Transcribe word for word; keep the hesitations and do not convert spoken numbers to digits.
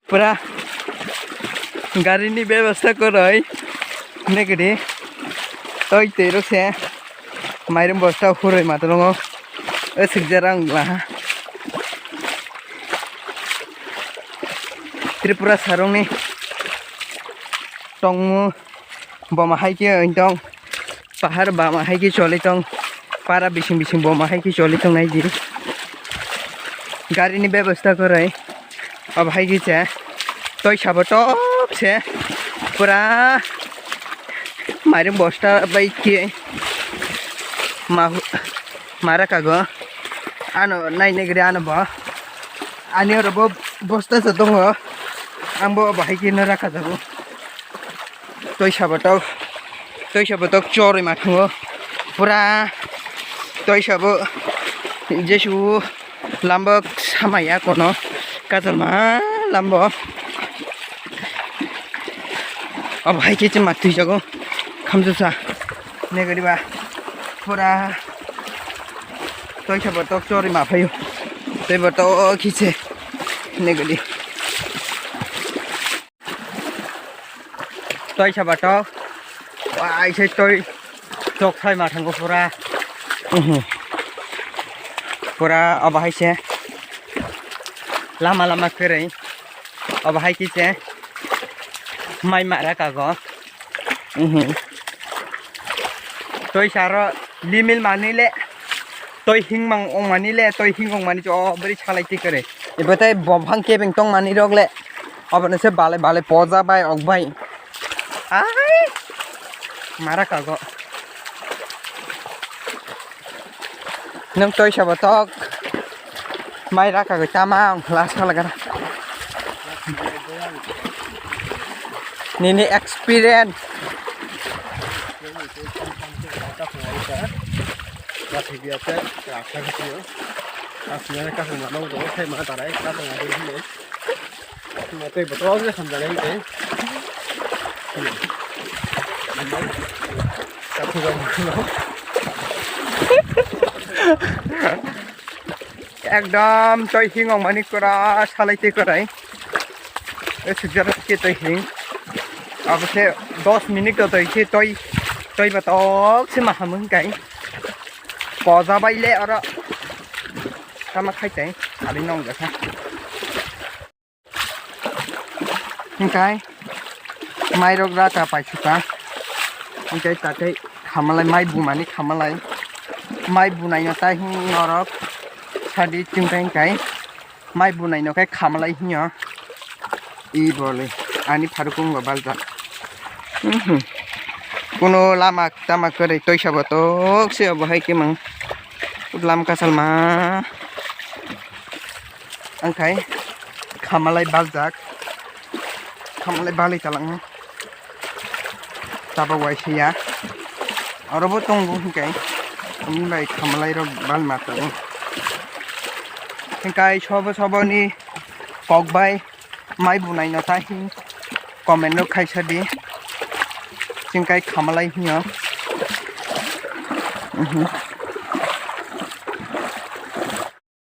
Pura gari ni bebostha kwrwi. Negri. Toi twi rok se. Mairum bosta hurwi matwrwngo. Aswk jera wng laha. Tripura sarungni tongmung. Boma hai khe wng tong, pahar bama hai khe choli tong, para bising bising boma hai khe choli tong nai di. Gari ni bebostha kwrwi, abo hai khe cha, toi sabo tok se, pura mairum bosta bai khe ma, mara kago, ano nai nai gri ano bo, ani oro bo bosta se tongo, ang bo abo hai khe no raka jago. Toi sabo tok, toi sabo tok chorwi ma thango. Pura toi sabo jesu lambok samaya kono kajalma lambo. Abo hai khe chwng ma twi jago khamjasa negriba pura toi sabo tok chorwi ma phaio. Toi bo tok khiche negri. Toi sabo tok. Wai se toi tok sai ma thango pura. Mhm. Pura abo hai se. Lama lama kwrwi. Abo hai khe se. Mai mara kago. Mhm. Toi saro limil mani le. Toi hingmang ongmani le, toi hing ongmani cho bwrwi salai tikere. Ibo tei bobhang kebeng tongmani rok le. Obo nese bale bale poja bai ok bai. Ai. Mara kago. Nung toi sabo tok. Mai raka go tama ong last kala gara. Nini experience. Ekdom toi hing ongmani pura salai tei kwrai. E sujara ke toi hing. Abo se dos minute to toi se toi, toi ba tok se ma hamung kai. Poja bai le oro. Tama khai tai. Ali nong jasa. Hingkai mairok raka paisuka. Hingkai takhai khamalai mai bumani khamalai. Mai bunai no tai hing norok sadi chingkai hingkai. Mai bunai no kai khamalai hingyo. I bole ani pharukungo baljak. Mhm. Kuno lama tama kwrwi toisa bo tok se obo hai khe mang. Lam kasalma. Angkhai khamalai baljak. Khamalai balai talang. Tabok waisa ya. Orobo tongo hingkai. Amni bai khamalai rok bal ma tongo. Hingkai sobo soboni kok bai mai bunai no ta hing comment rok khaisa di. Hingkai khamalai hingyo. Mhm.